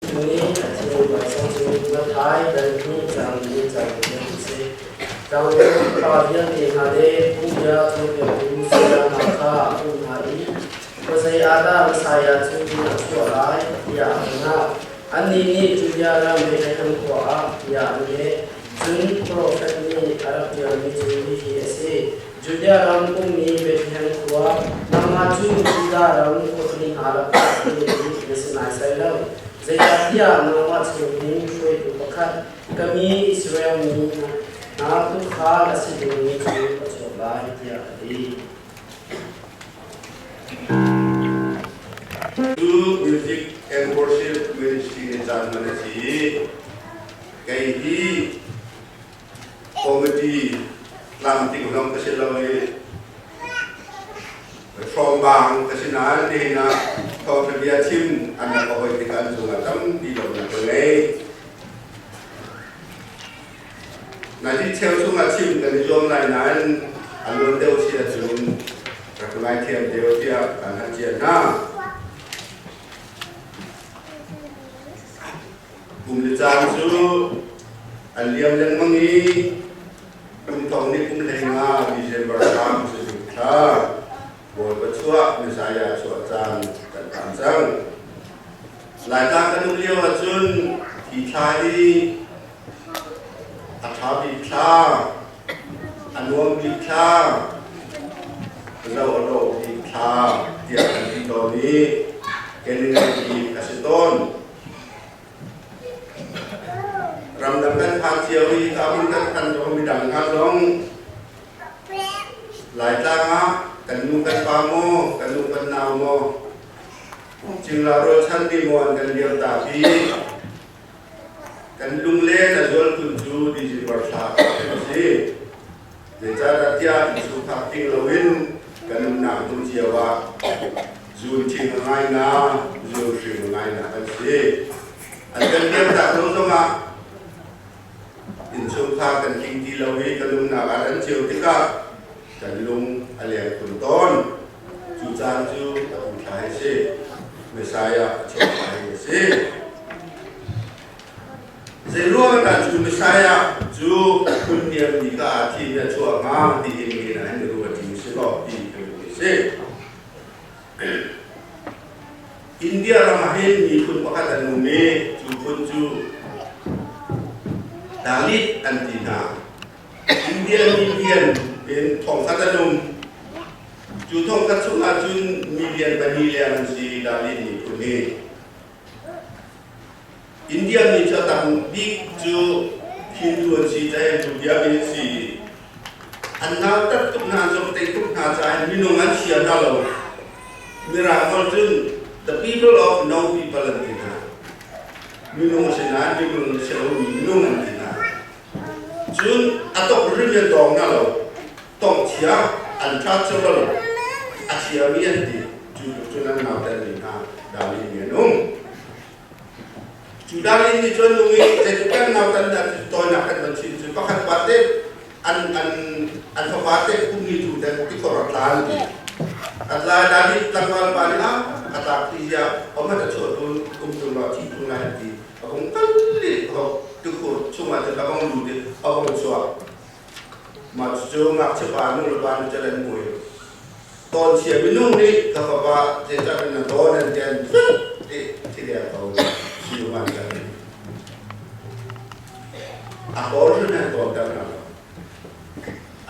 Cu nih a thilnuai zong cu Matthai dal hnih caang li caang riat a si. Tlangbawi upa vialte hna le phungbia cawnpiaktu saya hna kha a pumh hna i khuazei ah dah Messiah cu a chuah lai tiah a hal hna. Annih nih Judea ram Bethlehem khua ah tiah an leh. Cun profet nih a rak ṭialmi cu hihi a si. Judea ram ummi Bethlehem khua, nangmah cu Judah ram khuachung hna lakah hme bik na si naisai lo. Zeicahtiah nangmah chungin hruaitu pakhat, ka mi Israel mi hna tuukhal a si dingmi cu a chuak lai, tiah a ti. Cu music and worship ministry ni caan hman a si i kei hi Committee tlamtling zong ka si lo i hrawmbang ka si nain nihin ah thawngṭha bia chim an rak ka hoi tikah an cungah tampi lawmhnak ka ngei. Nazi cheu chungah chim kan i zuam lai nain a luan deuh si ahcun rak ngaithiam deuh tiah kan hal cia hna. Kum le caan cu an liam lengmang i kum thong nih kum 15 December thla si thla Bawipa chuah Messiah chuah caan kan phan cang. Laitlang kan um lio ahcun hi thla hi a ṭha bik thla, a nuam bik thla, zoh a dawh bik thla tiah kan ti tawn i kan i ngaih bik a si tawn. Ramdang kan phan cio i ka hmun kan phan zong midang hna zong Laitlang ah kan nu kan pa maw, kan nu kan nau maw, Cingla rualchan nih maw an kan liam ta i kan lunglen a zual khun cu December thla a si. Zeicahtiah tiah innchungkhar ting loin kan umnak hmun cio ah zun thing a ngai na, zun hring a ngai na kan si. An kan liamtak lo zongah innchungkhar kan tling ti lo i kan umnak ah an cio tikah kan lung a leng khun tawn. Cu caan cu atu thla hi si. Messiah a chuak lai hi a si. Zeiruang dah cu Messiah cu phun niam ni ka aa thim i a chuah hnga ti in mi an ruat ti si law ti ka duh si. India ram ah hin miphun pakhat an um i cu phun cu Dalit an ti hna. India million in thongkhat an um. Cu thongkhat chungah cun million pahnih leng an si Dalit miphun hi. India mi cu a tam bik cu Hindu an si, Jain Buddha mi an si. An nautat tuk hna, an zomhtaih tuk hna caah minung an chia hna lo. Mirang holh cun the people of no people an ti hna. Minung a si nain minung a si lomi minung an ti hna. Cun a tok rim an tawng hna lo. Tongh chia, untouchable, a chiami an ti. Cu tluk cun an nautatmi hna Dali mi an um. Cu Dali nih cun nung i zeitluk kan nautan dah cu tawinak kan van chim cu pakhat pa te an an an fapa te kum ni cu te tikhor a tla an ti. A tla Dali tlangval pa nih ah a tlak ti zia omat a chuah tun um tung lo thi tung lai an ti. A vung kal i tikhur chungah cun a vung lut i a vung chuak. Mah cucu ngakchia pa nu le pa nih cun an mui. Tawnchia minung nih ka fapa zeicah na tawn an ti an ti thiliang ko siu an kan. A kawl hrim an tawnter hna lo.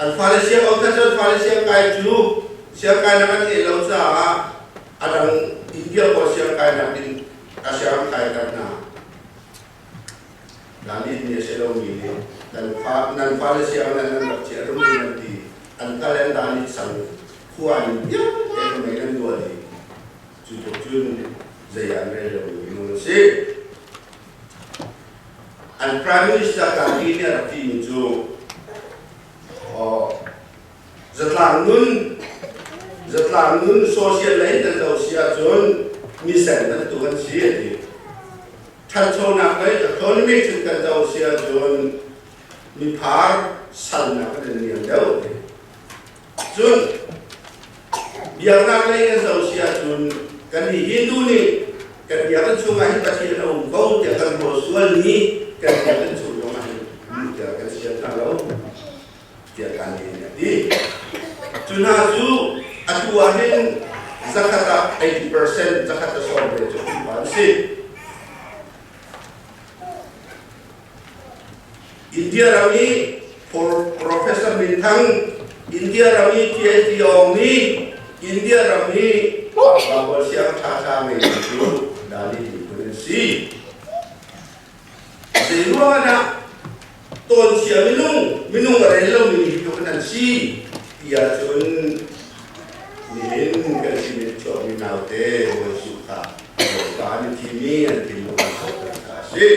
An fale sianginn kha cun fale siangkai cu siangkai nak an ngeih lo caah a dang India pawl siangkai nak in a siang kaiter hna. Dalit nih a si lomi nih nan fa nan fale sianginn ah nan rak chiah rum in an ti. An kal an Dalit sang khua in vialte ka mei nan duah dih. Cu tluk cun zei ah an rel lomi minung an si. An Prime Minister Gandhi nih a rak timi cu zatlang nun zatlang nun social lei kan zoh si ahcun misen bantuk an si a ti. Ṭhanchonak lei economic in kan zoh si ahcun miphar salnak kan in niam deuh. Cun biaknak lei kan zoh si ahcun kannih Hindu nih Kan biakinn chungah hin Pathian a um ko tiah kan ruah sualmi kan biakinn chung zongah hin luhter kan sian hna lo tiah kan nih a ti. Cu hna cu atu ah hin zakhat ah 80% zakhat a sawm ve cu Khrihfa an si. India ram i Professor Minthang, India ram i PhD awng mi, India ram i Baibal siang ṭhaṭha ngeimi cu Dali miphun an si. Zei ruangah dah tawnchia minung, minung a rel lomi miphun an si ti ahcun nihin kan sin in chuakmi naute Bawi Jesuh kha Bawipa an i thim i an thinlung an sawhter kha a si.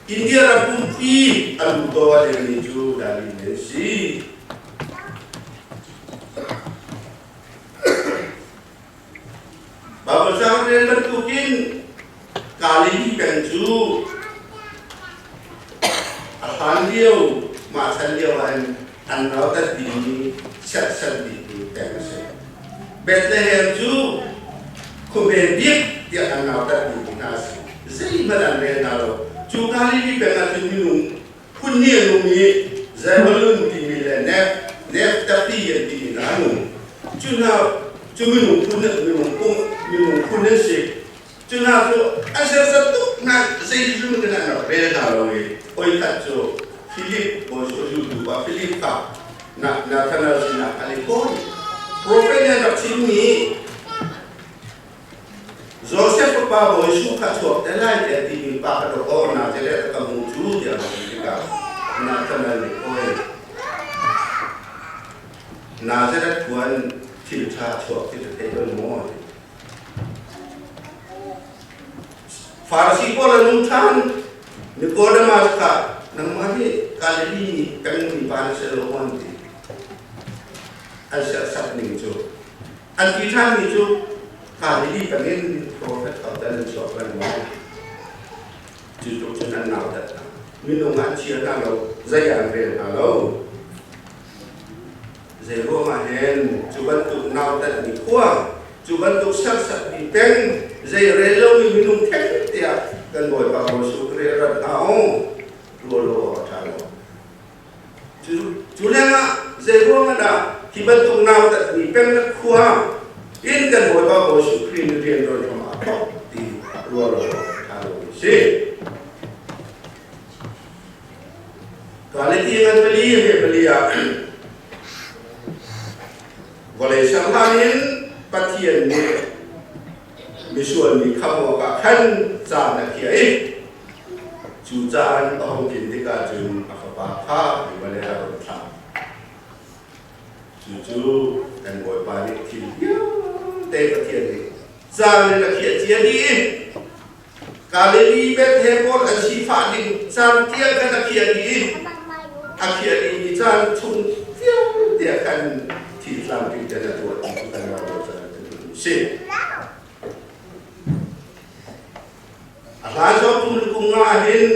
India ram pumpi a luto a lengmi cu Dali an si. Baibal caang rel bantukin Galilee peng cu a hlan lio mah chan lio ah hin an nautat bikmi chiatchan bikmi peng a si. Bethlehem cu khuabe bik tiah an nautat bikmi hna a si. Zeihmanh an rel hna lo. Cu Galilee peng ah cun minung phun nih an um i Zebulun timi le Naphtali an timi hna an um. Cu hna cu minung phun minung pum minung phun an si. Cu hna cu an sersiam tuk hna zeizung in an rak rel hna lo i oi khat cu Philip bawi zultu pa Philip kha Nathanael sinah kal i kawi profet nih an rak chimmi Josef fapa Bawi Jesuh kha chuak te lai tiah timi pa kha dawkaw Nazareth ka hmu cu tiah a ti tikah Nathanael nih oi Nazareth khuan thil ṭha chuak ti ka thei bal maw? Farasi pawl an um ṭhan. Nicodemus kha nangmah hi Galilee peng mi pa na si lo maw an ti. An serhsat ning cu An ti ṭhanmi cu Galilee bangin profet hoten an chuak lengmang. Cu tluk cun an nautat hna. Minung an chia hna lo, zei an rel hna lo. Zei ruangah hen cu bantuk nautatmi khua, cu bantuk serhsatmi peng, zei rel lomi minung theng tiah kan Bawipa Jesuh Khrih rat hna u. Ruah lo awk a ṭha lo. Cu lengah zei ruangah dah hi bantuk nautatmi pengnak khua in kan Bawipa Bawi Jesuh Khrih nih rian ṭuan hram aa thawk ti ruah lo ṭha lo a si. Galati ngan pali he pali ah vawlei serhlan in Pathian nih misual mi khamh awkah khan caan a khiah i Cu caan a hung tlin tikah cun a fapa kha vawlei ah a run thlah. Cucu kan Bawipa nih thil vialte Pathian nih caan in a khiah cia dih i Galilee Bethlehem pawl an sifah ding caan tiang khan a khiah dih i a khiah dihmi caan chung vialte ah khan thil tlamtling ten a tuah ti cu kan rak ruah caan kan si. A hlan zong kum le kum nga ahhin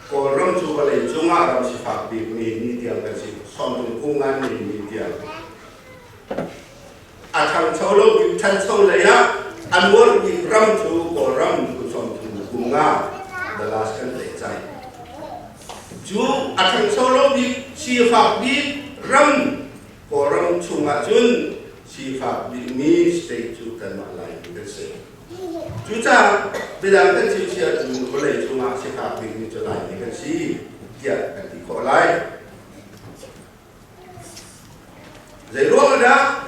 Kawlram cu vawlei cungah ram sifak bik mi ni tiang kan si. Sawmthum kum nga ni ni tiang. A ṭhangcho lo bik ṭhancho lei ah a nuar bik ram cu Kawlram kum 30 le kum nga dollars kan tlaih cang. Cu a ṭhangcho lo bik sifak bik ram Kawlram chungah cun sifak bikmi state cu kanmah Laimi kan si. Cucaah midang kan chim si ahcun vawlei cungah sifak bikmi cu Laimi kan si tiah kan ti khawh lai. Zei ruang dah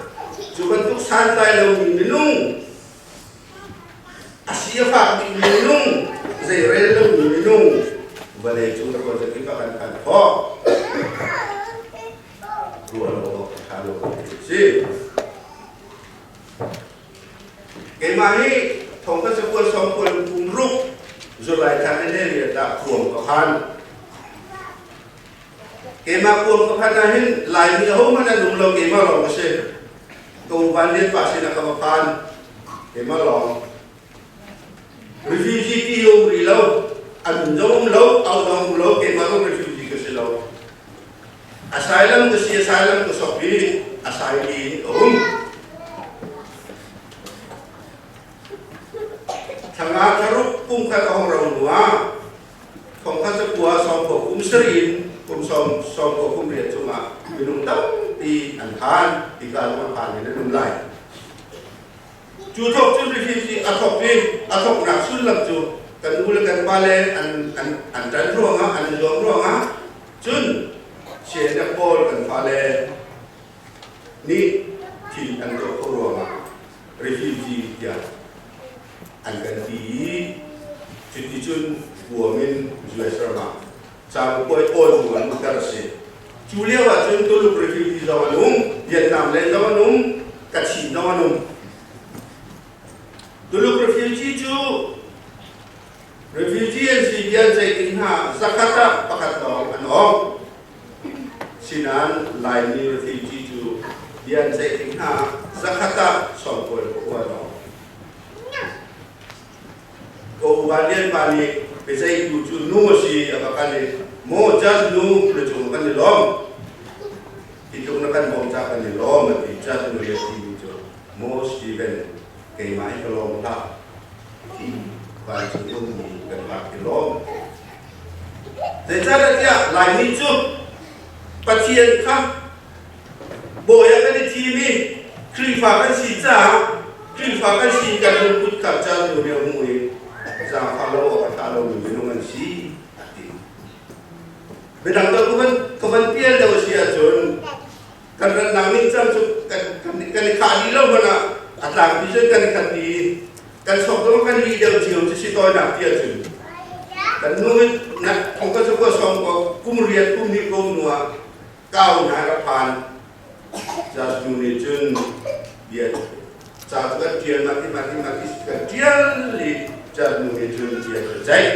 cu bantuk santlai lomi minung a si a fak bikmi minung zei rel lomi minung vawlei cung ka zakip ah kan phan khawh. Ruah lo awk a ṭha lo ti a si. Keimah hi thong ka cakual sawmkual kum ruk July thla ni riat ah kuam ka phan. Keimah kuam ka phan ah hin Laimi ahohmanh an um lo keimah lawng ka si. Ka u Van Lian pa sinah ka va phan. Keimah lawng. Refugee ti um rih lo, an zong um lo, au zong um lo, keimah zong refugee ka si lo. Asylum ka si, asylum ka sok i asylee in ka um. Thla nga thla ruk kum khat a hong rau hnu ah thongkhat zakua sawmkua kum sarih in kum sawm sawmkua kum riat chungah minung tampi an phan. Hika zong an phan in an um lai. Cu thawk cun refugee a thawk i a thawknak sullam cu kan u le kan pale an an an ṭan ruangah an i zuam ruangah cun CNF pawl kan fale nih thil an tuah khawh ruangah refugee tiah an kan ti i cuticun guam in US ram ah cabuai awl bu an luhter a si. Cu lio ah cun Tuluk refugee zong an um, Vietnam lei zong an um, Kachin zong an um. Tuluk refugee cu refugee an si ti an ceih tik hna zakhat ah pakhat lawng an awng. Sinain Laimi refugee cu bia an ceih tik hna zakhat ah sawmkual pakua lawng. Ka upa Lian pa nih biaceihtu cu nu a si a ka kal i maw judge nu na cung kan i lawm. Hi tluk na kan bawmh caah kan i lawm a ti. Judge nu nih a timi cu maw Steven keimah hi ka lawm hlah. Vancung ummi kan rak i lawm. Zeicahtiah tiah Laimi cu Pathian kha bawi ah kan i thim i Khrihfa kan si caah Khrihfa kan si kan lungput kha caan nu nih a hmuh i zaangfah lo awk a ṭha lomi minung an si a ti. Midang ka van ka van pial deuh a si ahcun kan rannak ning cang cu kan kan i khah dih lo hmanh ah a tlangpi cun kan i khat dih kan sok zong kan lih deuh cio cu si tawinak ti ahcun kan nu na thong ka cu ko song ko kum riat kum hnih kum nu ah kau hna ka phan jas nu nih cun bia ca cu kan ṭial ma ti ma ti ma ti kan ṭial i jas nu nih cun bia cu ceih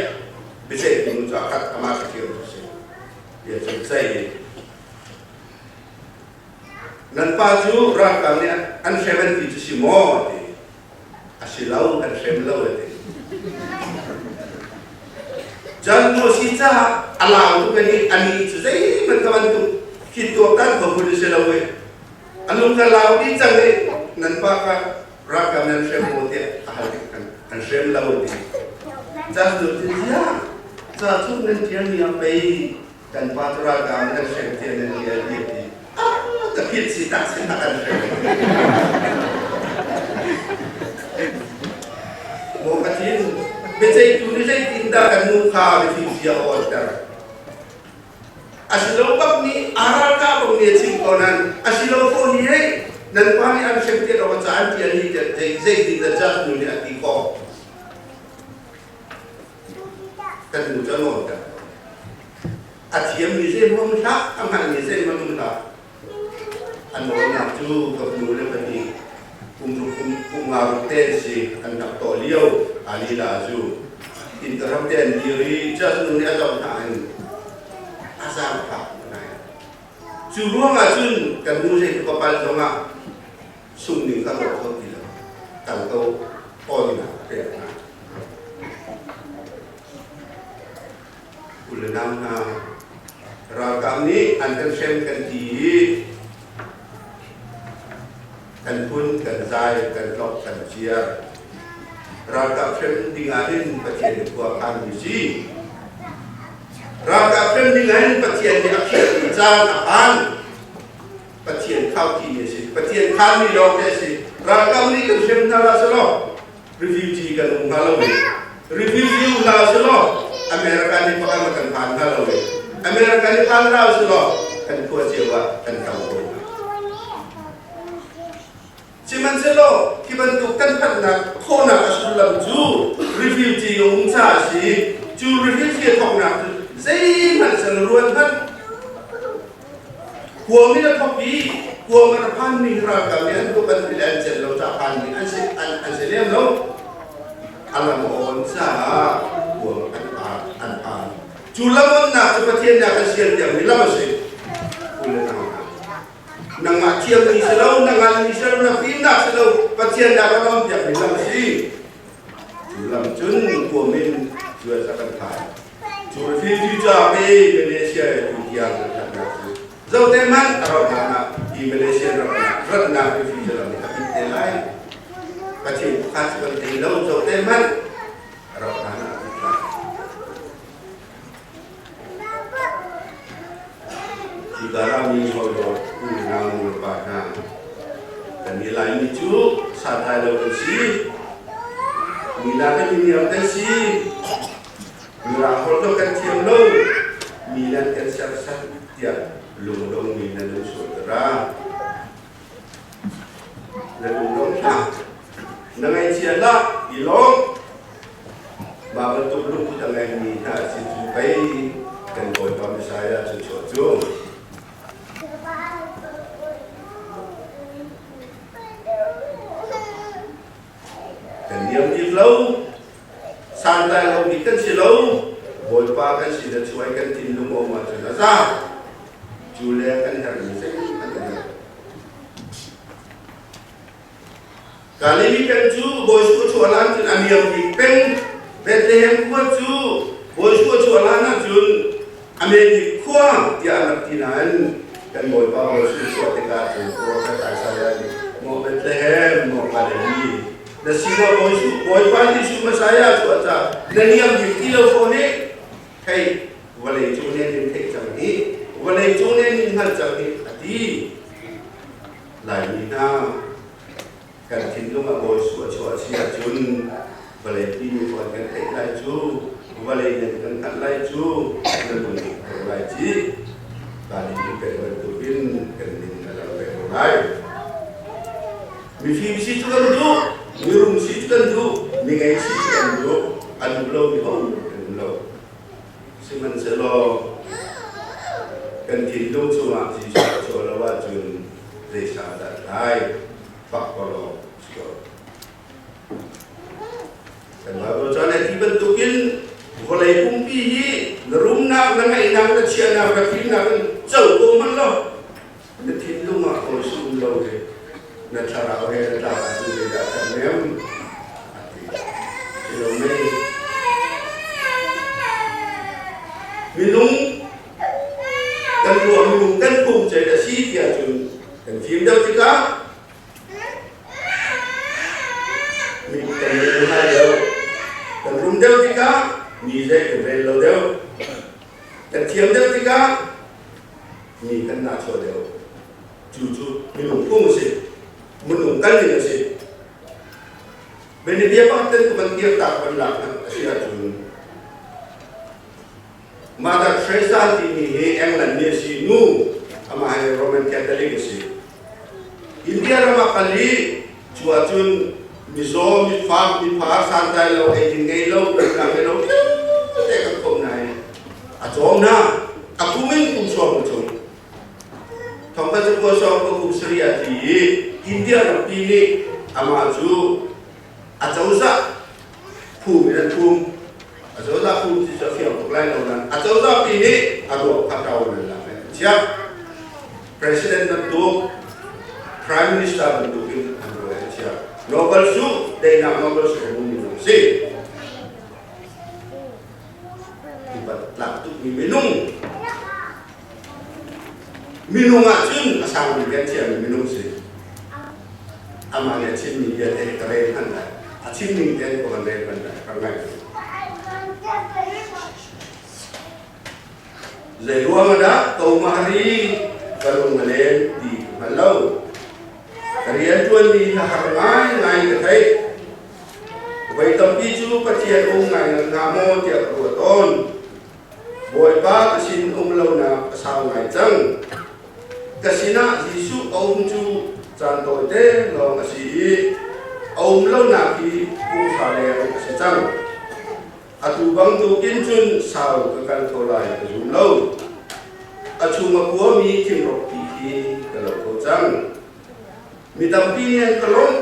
biaceih nu cu a khat amah ka ṭial cu si bia cu ceih Nan pa cu ralkap nih an hrem an ti cu si maw? A ti. A si lo, an hrem lo a ti. Cun nu si caah a lau tuk i ani cu zeihmanh ka bantuk khi tuaktan kho phun si lo i a lung ka lau dih cang i nan pa kha ralkap nan hrem maw tiah a hal tik kan an hrem lo a ti. Cun nu cu ziah ca chung nan ṭialmi ah pei kan pa cu ralkap nan hrem tiah nan ti a ti ti ka philh si tak si tak an hrem maw ka thin biaceihtu nih zeitin dah kan nu kha biafim sia a awlter asilo bak nih a ralkap bak nih a chim ko nan asilo fo hi hei nan pa nih an hrem tiah dawh ca an tial hi tiah zeitin dah judge nu nih a ti khawh Kan nu cu a nawl ter. A thiammi zeihmanh um hlah, a hngalmi zeihmanh um hlah. A nawlnak cu ka nu le ka ni kum ruk kum kum nga ruk te an si an rak tawh lio a lila cu inn ka ram te an dir i judge nu nih a zoh hna in a zaangfak ngai. Cu ruangah cun kan nu zei ka pal zongah sung ning kha ruah kho ti lo kal ko awinak pek hna u le nau hna ralkap nih an kan hrem kan ti i kan phun kan zai kan tlok kan ciar ralkap hrem ding ah hin Pathian nih khua khan mi si ralkap hrem ding ah hin Pathian nih a khiah caan a phan Pathian khaukhimi a si. Pathian khanmi lawngte a si. Ralkap nih kan hrem hna la selaw refugee kan um hnga lo i refugee um hna selaw America nih pakhat ma kan phan hnga lo i America nih phan hna selaw kan khua cio ah kan tam ko hnga. Sihmanhsehlaw khi bantuk kan phanhnak khawhnak a sullam cu refugee um caah a si. Cu refugee thawknak cu zeihmanh san ruat hmanh Kuam in a thawk i kuam a phanmi ralkap nih an tuk an ti le an celh lo caah phanmi an si an, an si lem lo. A lam awn caah kuam an phan an phan. Cu lam onnak cu Pathian nih a kan sial piakmi lam a si. U le nau hna. Nangmah thiammi si lo, na nganmi si lo, na fimnak si lo, Pathian nih a kan on piakmi lam a si. Cu lam cun kuam in US a kan phan. Cu refugee ca pe Malaysia le tu tiang kan thatnak cu zote hmanh a rauh hlan ah hi Malaysia ram ratnak refugee ram hi a pit te lai. Pathian kha cu kan tei lo zoh te hmanh a rauh hlan ah a lut lai. Cuka rami hawikom unau nulepa hna, kan i Laimi cu santlai lo kan si. Mi nak in mi niam kan si. Mirang holh zong kan thiam lo. Mi nan kan serhsat tiah lungdongmi nan um sual tara. Na lungdong hlah. Na ngaihchia hlah, i lawm. Mah bantuk lungput a ngeimi hna si cu pei kan Bawipa Messiah cu chuah cu. Kan niam bik lo, santlai lo bik kan si lo, Bawipa kan si le chuai kan thinlung a um ahcun a za. Cu le kan herhmi zeihmanh an lo. Galilee peng cu Bawi Jesuh chuah hlan cun a niam bik peng. Bethlehem khua cu Bawi Jesuh chuah hlan ahcun a men bik khua tiah an rak ti nain kan Bawipa Bawi Jesuh chuah tikah cun profet Isaiah nih maw Bethlehem, maw Galilee, na sinah Bawi Jesuh, Bawipa Jesuh Messiah chuah caah na niam bik ti lo fawn i hei vawlei cung nih an in theih cang hi, vawlei cung nih an in hngalh cang hi a ti. Laimi hna kan thinlung ah Bawi Jesuh a chuah a si ahcun vawleipi nih fawn kan theih lai cu, vawlei nih kan hngalh lai cu, na lung ko lai ci. Kali in pek bantukin kan min a lang ve ko lai. Mifim si cu kan duh, mirum si cu kan duh, mi ngei si cu kan duh, a duh lomi ho kan um lo. Sihmanhsehlaw kan thinlung chungah Jesuh a chuah lo ahcun zeisah dah tlai pakpalawng si ko. Kan Bible ca le ti bantukin vawlei pumpi hi na rumnak, na ngeihnak, na chiahnak, na fimnak in co ko hmanh law na thinlung ah kawl sum lo he na thlarau he na tlak ahcun zeidah that nem a ti. Si lo mei? Minung kan ruah minung kan phung cei a si tiah cun kan fim deuh tikah mi kan min hai deuh kan rum deuh tikah mi zei kan rel lo deuh kan thiam deuh tikah mi kan nahchuah deuh cu cu minung phung a si minung kal ning a si Benibia pakhat ten kan kir tak ban lak a si ahcun Mother Teresa timi hi England mi a si nu amah hi Roman Catholic a si India ram ah kal i cu ahcun mizaw mifak miphar santlai lo eidin ngei lo umnak ngei lo vialte kan khawmh hna i a cawm hna a kum in kum sawm chung thongkhat zakua sawm ka kum sarih ah ti i India rampi nih amah cu a cozah phum in an phum a cozah phum ti cu a fiang tuk lai lo nain a cozah pi nih a ruak kha ṭau in an lak i an chiah president bantuk prime minister bantuk in an ruah an chiah Nobel cu daihnak Nobel cu a hmumi zong si upat tlak tukmi minung minung ah cun a sangmi kan thiammi minung si amah nih a chimmi bia te ka rel hman lai a chim ning te ko kan rel hman lai ka ngai zei ruang dah ko mahari ka lung a len ti ka hngal lo ka rian ṭuanmi na har ngai ngai ka theih voi tampi cu Pathian um ngai hnga maw tiah ka ruat tawn Bawipa ka sin um lonak a sau ngai cang. Ka sinah Jesuh a um cu caan tawite lawng a si i a um lonak hi kum hra leng a si cang. Atu bantukin cun sau ka kal kho lai ka zum lo. A chung a kuami thingrok ti khi ka lo ko cang. Mi tampi nih an ka lawmh,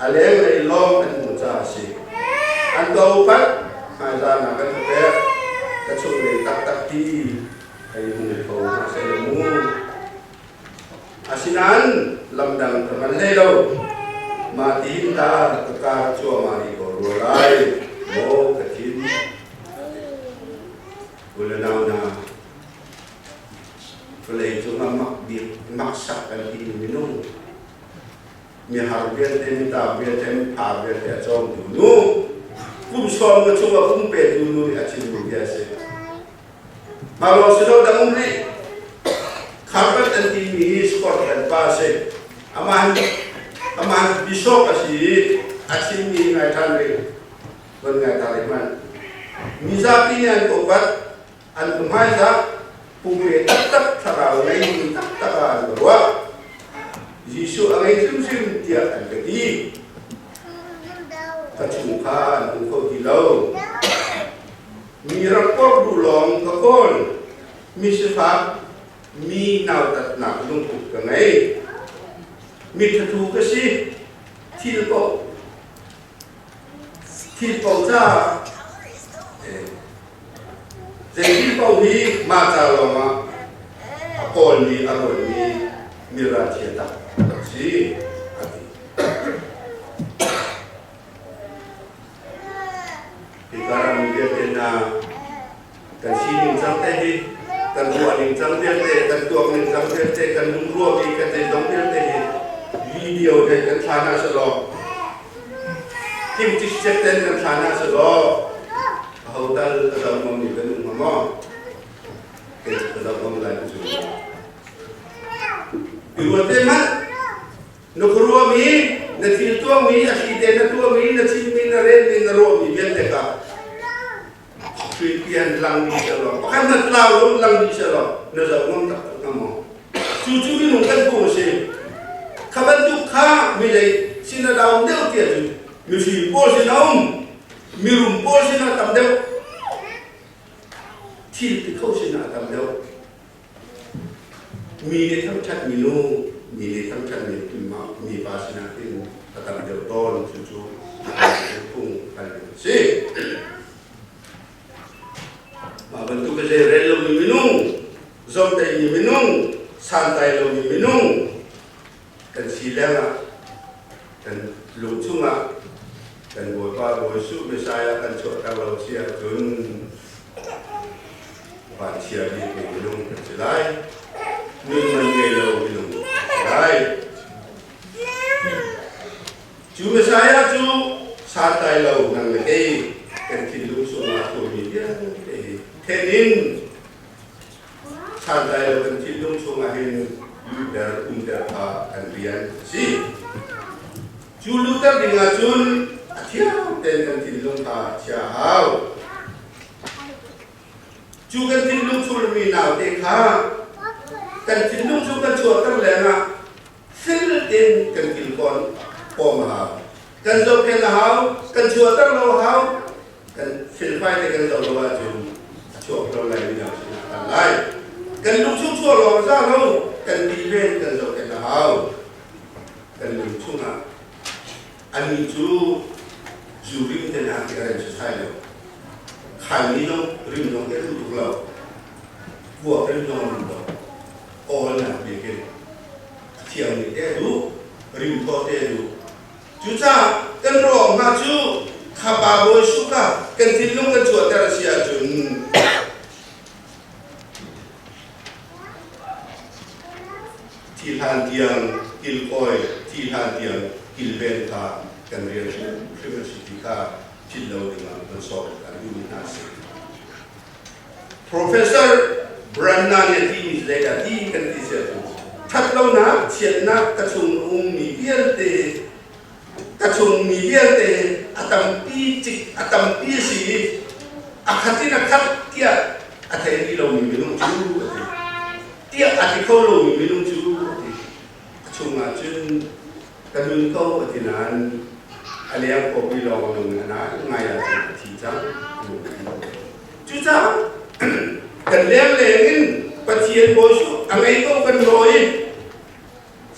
a lenglei lawng an hmuh caah a si. An ka upat, hmaizahnak an ka pek, ka chunglei taktak ti hei hmu kho hna seh mu. Asinain lamdang ka hman hlei lo. Mah ti hin ta ka kar cuahmah rih ko rua lai, maw ka thin. U le nau hna, Vawlei cung ah mak bik maksak kan ti minung mihar vialte mi tlak vialte mipha vialte a cawngtu nu kum sawm na chung a pum petu nu nih a chimmi bia a si. Mah lawng si lo dang um rih. Carpet an timi hi Scotland pa a si. Amah amah bishop a si i a chimmi ngai ṭhan rih. Von ngai ta rih hmanh. Mizapi nih an upat, an hmaizah, pumpe taktak thlarau ngeimi taktak ah an ka ruah. Jesuh a ngei hrimhrim tiah an ka ti. Ka chung kha an hmu kho ti lo. Mi rak porh duh lawng ka kawl. Mi sifak, mi nautatnak lungput ka ngei. Mi thathu ka si. Thil paoh thil paoh caah zei thil paoh hi mah ca lawngah a kawlmi a ruatmi mi ralchia tak a si a ti. Hika ram vialte hna kan sining cang te hi kan ruah ning cang vialte kan tuak ning cang vialte kan lungruami kan zeizong vialte hi video he kan thla hna selaw kim cik ten kan thla hna selaw aho tal a zoh ngam mi kan um hnga maw kei ka zoh ngam lai cu i ruat te hmanh Na khuaruahmi, na thil tuahmi, a thli te na tuahmi, na chimmi, na relmi, na ruahmi vialte kha pian lang dih selaw pakhat na tlau lo lang dih selaw na zoh ngam taktak hnga maw? Cu cu minung kan phung a si. Kha bantuk kha mi lei sin a daun deuh tiah cun mifim pawl sin a um, mirum pawl sin a tam deuh, thil ti kho sin a tam deuh. Mi nih thangṭhatmi nu, mi nih thangṭhatmi mipa sinah hin a tam deuh tawn. Cucu phung an si. Mah bantuk a zei rel lomi minung, zomhtaihmi minung, santlai lomi minung kan si lengah kan lung chungah kan Bawipa Bawi Jesuh Messiah kan chuahter lo si ahcun vanchia bik mi minung kan si lai. Nun man ngei lo minung kan si lai. Cu Messiah cu santlai lo nang le kei kan thinlung chungah thurmi vialte hi then in santlai lo kan thinlung chungah hin luhter umter kha kan rian a si. Cu luhter ding ahcun a thiang tein kan thinlung kha chia a hau. Cu kan thinlung churmi naute kha kan thinlung cu kan chuahter lengah fel tein kan kilkawn pawm a hau. Kan zohkhenh a hau, kan chuahter lo a hau, kan felfai te kan zoh lo ahcun a chuak lo lai mi dang sinah a kal lai. Kan lungchung chuah lawng za lo, kan ti ven kan zohkhenh a hau. Kan lungchung ah anih cu zu rim te hna khi a rem sasai lo. Khaini zong rim zong khi a duh tuk lo. Kuak rim zong a duh lo. Awl nak bik in a thiangmi te a duh, rim thaw te a duh. Cucaah kan ruang hna cu kha pa bawi suka kan thinlung kan chuahter a si ahcun thi hlan tiang kilkawi, thi hlan tiang kilven kha kan rian hrimhrim a si ti kha philh lo dingah kan sawm kan duhmi hna a si. Professor Branna nih a timi zeidah ti kan ti sia cu ṭhatlonak chiatnak ka chung ummi vialte ka chung mi vialte a tampi cik a tampi a si i a khat in a khat tiah a thei rih lomi minung cu a ti tiah a ti kho lomi minung cu a ti a chungah cun ka nun ko a ti nain a leng pawpi lawng a nung a ngai ahcun a thi cang. Cucaah kan leng leng in Pathian bawi cu a ngei ko kan lawi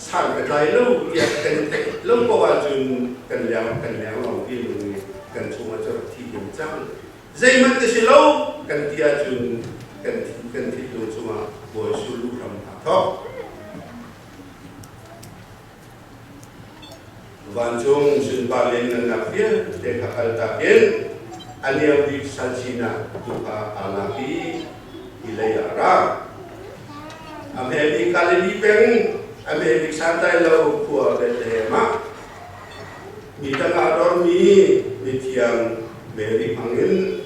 san ka tlai lo tiah kan theih lo ko ahcun kan leng kan leng lawng ti lung kan chungah cu rak thi ding cang. Zeihmanh ka si lo kan ti ahcun kan kan thinlung chungah Bawi Jesuh hram aa thawk. Vancung sunpar lianngannak vialte kha kaltak in a niam bik sal sinak tu kha aa lak i hi lei ah a ra. A hme bik Galilee peng, a hme bik santlai lo khua Bethlehem ah. Mi tangah dormi mithiang Mary hmangin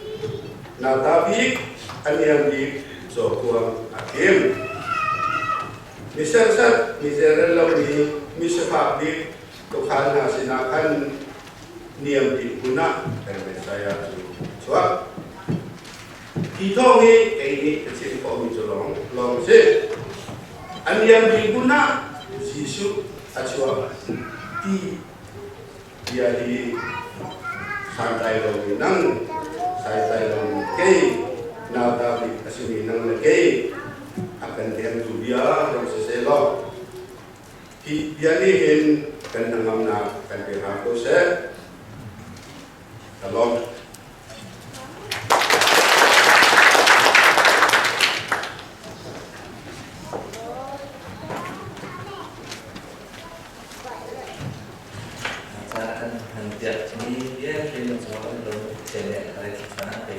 nauta bik a niam bik cawkuang a thim. Mi serhsat, mi zeirel lomi, mi sifak bik tuukhal hna sinah khan niam bik hmun ah kan Messiah cu a chuak. Hi thawng hi kei nih ka chim khawhmi cu lawng lawng a si. A niam bik hmun ah Jesuh a chuak ti bia hi santlai lomi nang, saitlai lomi kei, nauta bik a simi nang le kei a kan hnemtu bia rong siseh law hi bia nih hin kan hnangamnak kan pe hram ko seh. Ka lawm. Ca kan han piak mi vialte na cung ah kan lung a le